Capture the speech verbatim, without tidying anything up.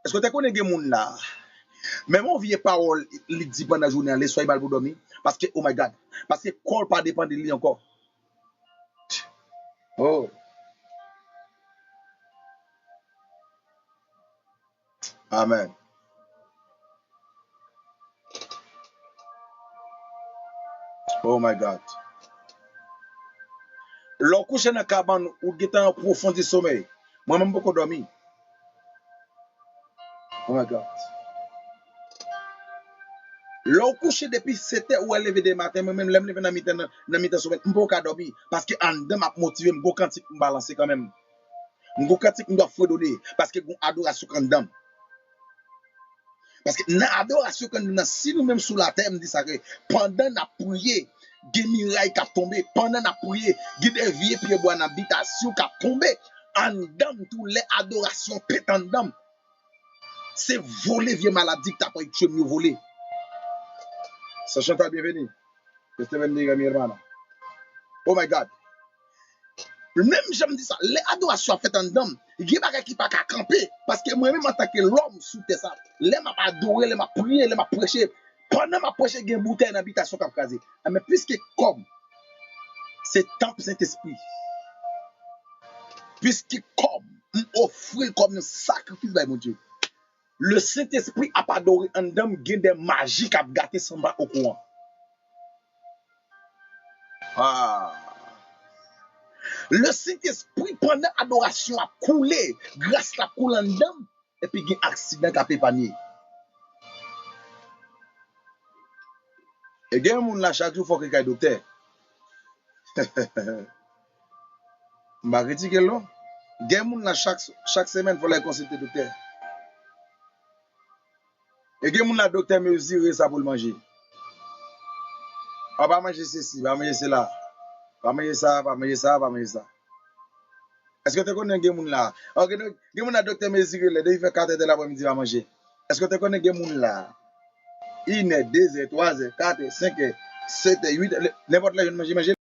Èske w te konnen gen moun la, menm yon vye pawòl li di pandan jounen an, leswa li ba l pou dòmi? Paske, oh my God, paske kò l pa depann de li ankò. Oh. Amen. Oh my God. Lè w kouche nan kabann, ou gentan an pwofondi somèy. Mwen menm, m poko dòmi. Oh my God. Lè w kouche depi sèt è, ou al leve demen maten, mwen menm, lè m leve nan mitan, nan, nan mitan somèy, m poko ka dòmi. Paske anndan m ap motive m, gon kantik m balanse kanmenm. M gon kantik m dwe fredone, paske gon adorasyon k anndan m. Paske nan adorasyon k anndan m nan, si nou menm sou latè, m di sa ke pandan n ap priye, gen miray k ap tonbe. Pandan n ap priye, gen de vye pyebwa nan bitasyon k ap tonbe. Anndan m tou, lè adorasyon pete anndan m, se vole vye maladi k t ap tchwe m yo vole. Sè Chantal, byenveni. Este ben diga, mi hermana. Oh my God. Menm jan m di sa, lè adorasyon ap fèt anndan m, gen bagay ki pa ka kanpe. Paske mwen menm, antanke lòm sou tè sa, lè m ap adore, lè m ap priye, lè m ap preche, pandan m ap preche, gen boutèy nan bitasyon k ap kraze. Enben, piske kò m se tanp Sentespri, piske kò m, m ofri l kòm yon sakrifis bay Bondye, le Sentespri ap adore anndan m, gen de maji k ap gate san m pa okouran. Ah. Le Sentespri, pandan adorasyon ap koule, gras la ap koule anndan m, epi gen aksidan k ap epanye. E gen moun la, chak jou fòk li kay doktè. M pa kritike l non. Gen moun la, chak, chak semèn fò l al konsilte doktè. E gen moun la, doktè mezire sa pou l manje. A, pa manje sesi, pa manje sela. Pa manje sa, pa manje sa, pa manje sa. Èske w te konnen gen moun la? Ok, gen moun la, doktè mezire lè depi fè kat è de lapremidi pa manje. Èske w te konnen gen moun la? Inè, dezè, twazè, katè, senkè, setè, uitè, nenpòt lè jwenn manje, manje.